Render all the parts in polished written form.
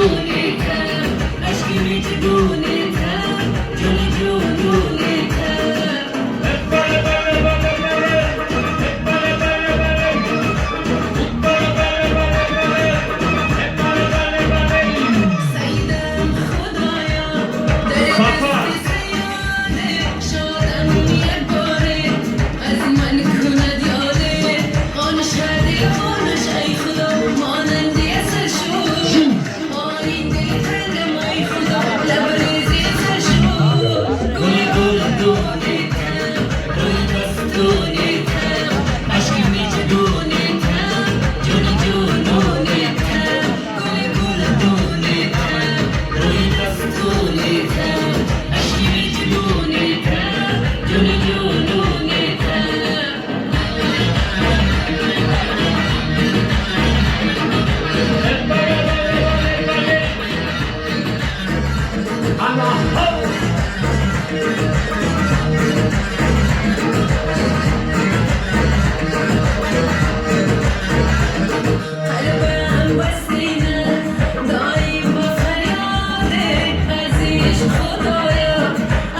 مجدونتم، اشکی مجدونتم، جون جنونتم. سعیدم خدایا در دست سیاده، شادم یک باره از من کند یاده. آن شده آنش ای خدا مانندی اصل شد، آنی دل تنگم ای خدا لبریزی اصل شد. گل گل دونتم، روی دستونتم، اشک میجدونتم، جون جنونتم. گل گل دونتم، روی دستونتم، اشک میجدونتم، جون جنونتم. قلبم وسینه دایم با فریاده از عشق خدایا،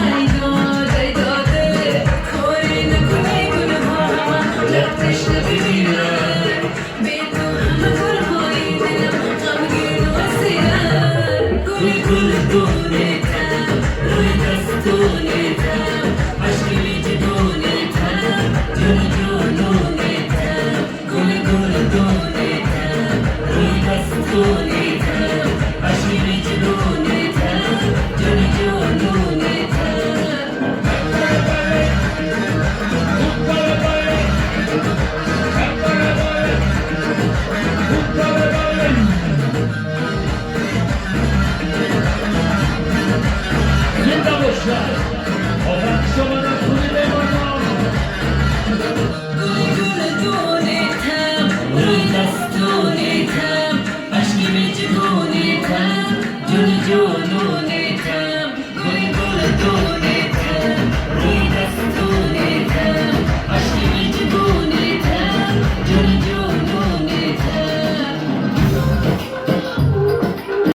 ای داد ای داده، کاری نکنی گناه لب تشنه بمیرم به تو. همه گلهای دلم غمگین و اسیرم. گل گل دونتم، روی دستونتم، اشک وجدونتم، جون جنونتم. گل گل دونتم، روی دستونتم، اشک وجدونتم، جون جنونتم. Зинда бошад! Офарин, шумо меҳмонон! گل گل دونتم، روی دستونتم، اشک وجدونتم، جون جنونتم.